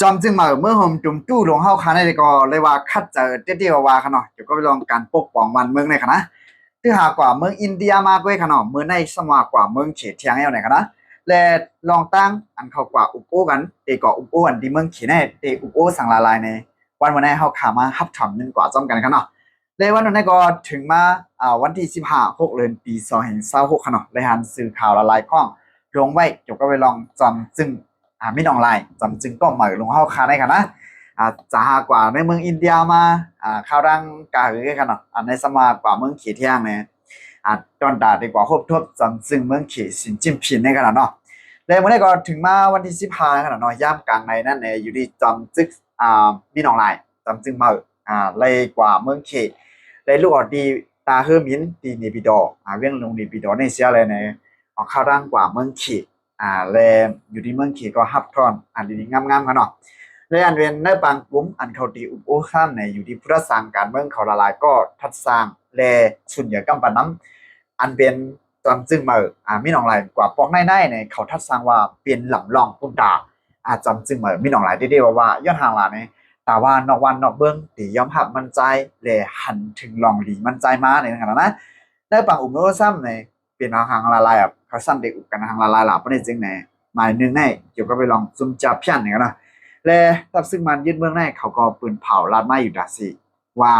ຈອມຈຶງເໝີ ເມືອງໂຮມຕຸມຕູ້ ຫຼວງເຮົາຄາໃນກໍເລີຍວ່າຂັດໃຈເຕເຕວາວາຂະເນາະ ກ່ຽວກັບເລື່ອງການປົກປ້ອງບ້ານເມືອງໃນຂະນະ ຖືຫາກວ່າເມືອງອິນເດຍມາກເວີຍຂະເນາະ ເມືອງໃນສະມາກວ່າເມືອງເຂດທຽງແອວໃນຂະນະ ແລະລອງຕັ້ງອັນເຂົາກວ່າອຸບໂອ້ກັນ ເຕກໍອຸບໂອ້ກັນທີ່ເມືອງເຂດໃນ ເຕອຸບໂອ້ສັງລາລາຍໃນ ວັນມື້ໃນເຮົາຂາມາຮັບທຳໜຶ່ງກວ່າພ້ອມກັນຂະເນາະ ແລະວັນນີ້ກໍເຖິງມາ ອາ ວັນທີສິບຫ້າ ຫົກເດືອນ ປີສອງພັນຊາວຫົກຂະເນາະ ໄດ້ຫັນສື່ຂ່າວລາລາຍຂ້ອງລົງໄວ້ກ່ຽວກັບເລື່ອງຈອມຈຶງ ອາ ມິນອອງລາຍ ຈອມຈຶງກໍເໝີ ຫຼວງເຮົາຄາໃນຂະນະ ອາ ຈະຫາກວ່າໃນເມືອງອິນເດຍມາ ອາ ຂ່າວດັງກາຫືອຂະເນາະ ອາ ໃນສະມາກວ່າເມືອງເຂດທຽງແນ ອາ ຕອນຕາເຕກວ່າພົບທົບຈອມຈຶງເມືອງເຂດຊິນຈິ້ນຜິງໃນຂະນະເນາະ ແລະມື້ນີ້ກໍເຖິງມາວັນທີສິບຫ້າຂະນະເນາະ ຍາມກາງໃນນັ້ນແນ ຢູ່ທີ່ຈອມຈຶງ ອາ ມິນອອງລາຍ ຈອມຈຶງເໝີ ອາ ໄລ່ກວ່າເມືອງເຂດ ໄດ້ລຸກອອກທີ່ຕາເຮີມິນ ທີ່ເນປີດໍ ອາ ວຽງຫຼວງເນປີດໍໃນເຊຍແລໃນ ອອກຂ່າວດັງກວ່າເມືອງເຂດ ອາ ແລະຢູ່ທີ່ເມືອງເຂດກໍຮັບທ່ອນ ອາ ດີໆງາມໆຂະເນາະ ແລະອັນເປັນໃນບາງກຸ່ມ ອັນເຂົາທີ່ອຸບໂອ້ຊ້ຳໃນ ຢູ່ທີ່ຜູ້ທັດສ້າງການເມືອງເຂົາລາລາຍກໍທັດສ້າງ ແລະຊຸນໃຫຍ່ກຳປັ່ນນຳ ອັນເປັນຈອມຈຶງເໝີ ອາ ມິນອອງລາຍ ກວ່າປອກໃນໃນໃນ ເຂົາທັດສ້າງວ່າເປັນລຳລອງປຸນຕາ ອາ ຈອມຈຶງເໝີ ມິນອງລາຍ ເຕເຕວາວາ ຍ້ອນຫາງລາໃນ ຕາວ່ານອກວັນນອກເມືອງ ທີ່ຍອມຮັບມັນໃຈ ແລະຫັນເຖິງລອງດີມັນໃຈມາໃນຂະນະນະ ໃນປາງອຸມໂນຊ້ຳໃນ ເປັນຫາງລາລາຍ ເຂົາຊັ້ນໄດ້ອຸບກັນຫາງລາລາຍຫຼາຍປານນີ້ຈຶ່ງໃນ ໝາຍໜຶ່ງໃນ ກ່ຽວກັບໄປລອງຈຸມຈາພຽນນີ້ເນາະ ແລະທັບຊຶກມານຍຶດເມືອງໃນ ເຂົາກໍປືນເຜົາລາດໄມ້ຢູ່ດາຊິ ວ່າ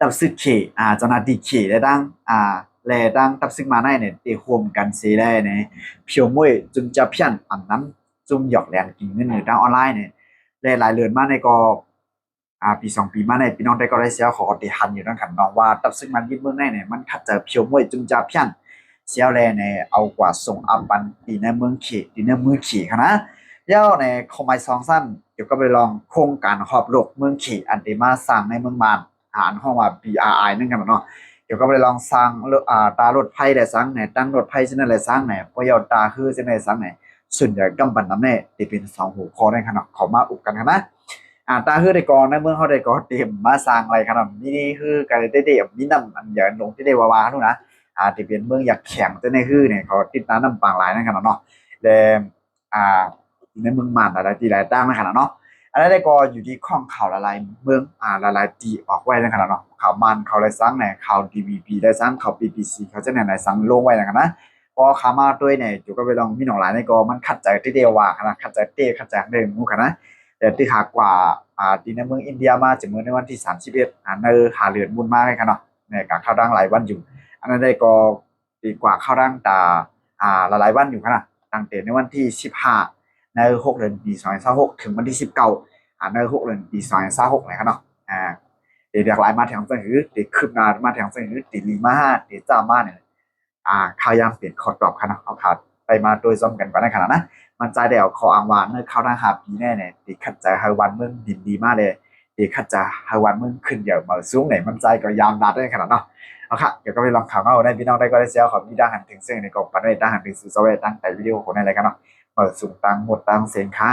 ທັບຊຶກເຂ ອາ ເຈົ້າໜ້າທີ່ເຂ ແລະທັງ ອາ ແລະທັງທັບຊຶກມານໃນນີ້ ໄດ້ຮ່ວມກັນເສແລໃນ ພຽວມ້ວຍຈຸມຈາພຽນ ອຳນຳຈຸມຢອກແລນກິນເງິນໃນທາງອອນລາຍນີ້ ແລະຫຼາຍເດືອນມານີ້ກໍ ອາ ປີສອງປີມານີ້ ພີ່ນ້ອງໄທກໍໄດ້ເຊຍ ເຂົາກໍໄດ້ຫັນຢູ່ນັ້ນຄັນເນາະ ວ່າທັບຊຶກມານຍຶດເມືອງໃນນີ້ ມັນຂັດໃຈພຽວມ້ວຍຈຸມຈາພຽນ ເຊແລໃນ ເອົາກວ່າສົ່ງອາປັນທີ່ໃນເມືອງເຂ ທີ່ໃນມືເຂຂະນະ ແລ້ວໃນຂໍ້ໝາຍສອງຊັ້ນ ກ່ຽວກັບເລື່ອງໂຄງການຮອບໂລກເມືອງເຂ ອັນທີ່ມາສ້າງໃນເມືອງມານ ອາ ອັນຮ້ອງວ່າ ບີອາໄອ ນັ້ນກັນເນາະ ກ່ຽວກັບເລື່ອງສ້າງ ອາ ຕາລົດໄຟແລະສັງໃນ ຕັ້ງລົດໄຟຊັ້ນນັ້ນແລະສັງໃນ ພວກເຈົ້າຕາຄືຊັ້ນນັ້ນແລະສັງໃນ ສ່ວນໃຫຍ່ກຳປັ່ນນຳແນ່ ທີ່ເປັນສອງຫົວຂໍ້ໃນຂະນະ ເຂົາມາອຸບກັນຂະນະ ອາ ຕາຮືໄດ້ກໍໃນເມືອງເຮົາໄດ້ກໍເຕັມມາສ້າງໄລຂະນະ ມີຮືກະໄດ້ເຕັມ ມີນ້ຳອັນໃຫຍ່ອັນຫຼວງທີ່ໄດ້ວ່າວ່າຫັ້ນນະ ອາ ທີ່ເປັນເມືອງຢາກແຂງ ແຕ່ໃນຮືນີ້ ເຂົາຕິດຕານ້ຳປາງຫຼາຍນັ້ນຂະນະເນາະ ແລະ ອາ ໃນເມືອງມານຫຼາຍທີ່ຫຼາຍຕ່າງນັ້ນຂະນະເນາະ ອັນນັ້ນໄດ້ກໍຢູ່ທີ່ຂ້ອງຂ່າວຫຼາຍໆເມືອງ ອາ ຫຼາຍໆທີ່ອອກໄວ້ນັ້ນຂະນະເນາະ ຂ່າວມານ ຂ່າວລາຍສັງແນ ຂ່າວດີວີບີລາຍສັງ ຂ່າວບີບີຊີ ເຂົາຈະແນໃນສັງລົງໄວ້ນັ້ນຂະນະ ພໍເຂົ້າມາໂດຍໃນ ຢູ່ກັບເວລາມີນ້ອງຫຼາຍໃນກໍມັນຂັດໃຈທີ່ເດວ່າຂະນະ ຂັດໃຈເຕ ຂັດໃຈເລື່ອງໝູ່ຂະນະ ແຕ່ຖືຫາກວ່າ ອາ ທີ່ໃນເມືອງອິນເດຍມາຈະເມືອໃນວັນທີສາມສິບເອັດ ອາ ໃນຫ້າເດືອນບຸນມາເລີຍຂະເນາະ ໃນການເຂົ້າທາງຫຼາຍວັນຢູ່ ອັນນັ້ນໄດ້ກໍ ດີກວ່າເຂົ້າທາງຕາ ອາ ຫຼາຍໆວັນຢູ່ຂະນະ ຕັ້ງແຕ່ໃນວັນທີສິບຫ້າ ໃນຫົກເດືອນປີສອງພັນຊາວຫົກ ເຖິງວັນທີສິບເກົ້າ ອາ ໃນຫົກເດືອນປີສອງພັນຊາວຫົກນີ້ຂະເນາະ ອາ ເດຫຼາກຫຼາຍມາແທງຈັ່ງຄື ເດຄືບໜ້າມາແທງຈັ່ງຄື ເດລີມາຫາ ເດຈ້າມານີ້ ອາ ຂ່າວຍາມເປັນຂໍ້ຕອບຂະເນາະ ເອົາຂ່າວໄປມາໂດຍພ້ອມກັນກ່ອນໃນຂະນະນະ ມັນຈະໄດ້ເອົາຂໍ້ອ້າງວ່າໃນຄາວທາງຫ້າປີແນ່ນີ້ ເດຂັດໃຈໃຫ້ບ້ານເມືອງດິນດີມາແດ່ ເດຂັດຈະໃຫ້ວັນເມືອງຂຶ້ນໃຫຍ່ມາສູງໃນມັນໃຈກໍຍາມດັດໄດ້ຂະໜາດເນາະ ເອົາຄະ ກ່ຽວກັບເລື່ອງຂ່າວເຮົາໃນພີ່ນ້ອງໄດ້ກໍໄດ້ເຊຍ ຂໍມີດັ່ງຫັນເຖິງເຊິ່ງໃນກໍປັນໄວ້ ດັ່ງຫັນເຖິງສູ່ຊາວແວດ ຕັ້ງແຕ່ວິດີໂອຂອງໃນລາຍການເນາະ ມາສູງຕັ້ງໝົດຕັ້ງເສັງຄ່າ.